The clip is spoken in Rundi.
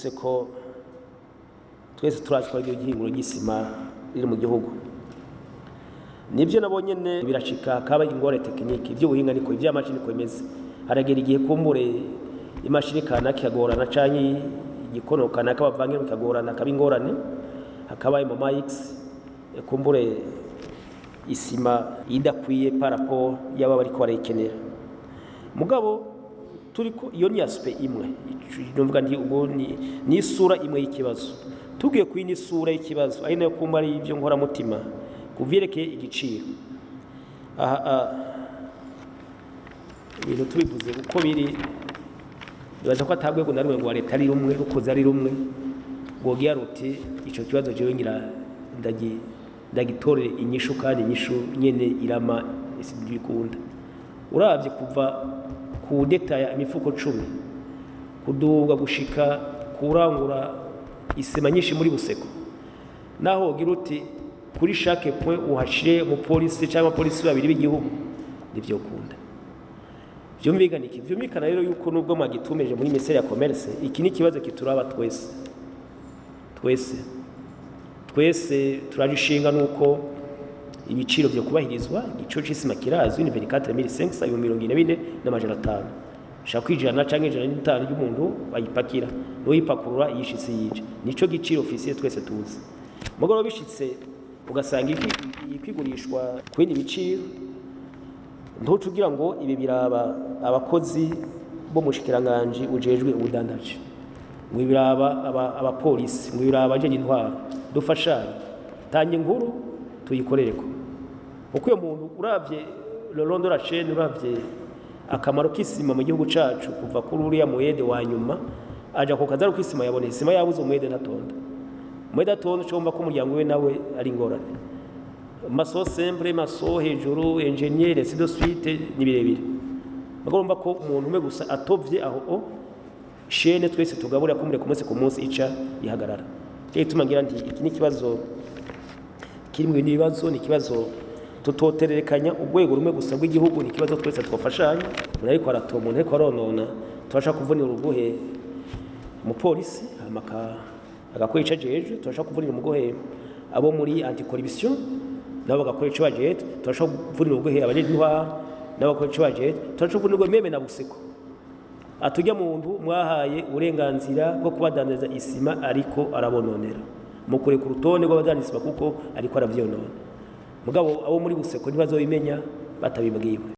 BUCECO twese turazi ko ari ihinguro ry'isima riri mu gihugu. Nibyo, nabo nyene birashika kaba ingorane technique, ivy'ubuhinga niko, ivy'amashini niko bimeze. Haragera igihe kumbure imashini kanaka ikagorana, canke igikono kanaka bavangira bikagorana, akaba ingorane, hakaba mu X kumbure isima idakwiye par rapport y'aba bariko barayikenera. Mugabo turiko, iyo ni aspect imwe. Numvuga nti ubwo ni isura imwe y'ikibazo. Tugiye kuri ni isura y'ikibazo, ari nayo kumba ari ibyo nkoramutima kuvyerekeye igiciro. Aha ibintu tubivuze uko biri, nibaza ko atagwego na rumwe rwa leta ari rumwe rukoze ari rumwe rwogira ruti: "Ico kibazo jewe ngira ndagitorere inyishu", kandi inyishu nyene irama bikunda. Uravye kuva ku detaya imifuko 10 kuduga gushika kurangura isima nyinshi muri BUCECO, naho wogira uti kuri chaque point uhashire umupolisi cyangwa abapolisi babiri b'igihugu, nivyo kunda. Vyumvikana iki? Vyumvikana rero yuko nubwo mwagitumeje muri ministère ya commerce, iki ni ikibazo kituraba twese. Twese twese turagishinga nuko ibiciro vyo kubahirizwa. Igiciro c'isima kirazwi, ni 24 500, 44 500, shaka kwijana canke 105 y'umuntu bayipakira n'uyipakurura yishitse yije, nico giciro officiel twese tuzi. Mugabo bishitse ugasanga ikwigurishwa ku bindi biciro, ntuce ugira ngo ibi biraba abakozi bo mu bushikiranganji bujejwe ubudandaji, ngo biraba abapolisi, ngo biraba abajeje intwaro. Dufashanye, tanga inkuru tuyikorereko, kuko uyo muntu uravye le long de la chaîne, uravye akamaro k'isima mu gihugu cacu, kuva kuri uriya muyede wa nyuma aja ku kazi, ari isima yaboneye, isima yabuze, umuyede ntatonda. Umuyede atonda, ucumva ko umuryango we nawe ari ingorane. Maçon simple, maçon hejuru, ingénieur, ainsi de suite, ni birebire. Bagomba ko umuntu umwe gusa atovye aho, o chaîne twese tugaburira kumure ku munsi ku munsi ica ihagarara. Cyo gituma ngira nti iki ni ikibazo kiri mu bindi bibazo, ni ikibazo tutotererekanya urwego rumwe gusa rw'igihugu, ni ikibazo twese twafashanya. Umuntu ariko aratoma, umuntu ariko aronona, tubasha kuvunira urugohe umupolisi hama agakora ico ajejwe, tubasha kuvunira umugohe abo muri anticorruption nabo bagakora ico bajejwe, tubasha kuvunira urugohe abajejwe intwaro nabo bagakora ico bajejwe, tubasha kuvunira urugohe même na BUCECO atujya muntu mwahaye uburenganzira bwo kubadandariza isima ariko arabononera, mukure ku rutonde rw'abadandaza isima kuko ariko aravyonona. Mugabo abo muri BUCECO ntibazobimenya batabibwiwe.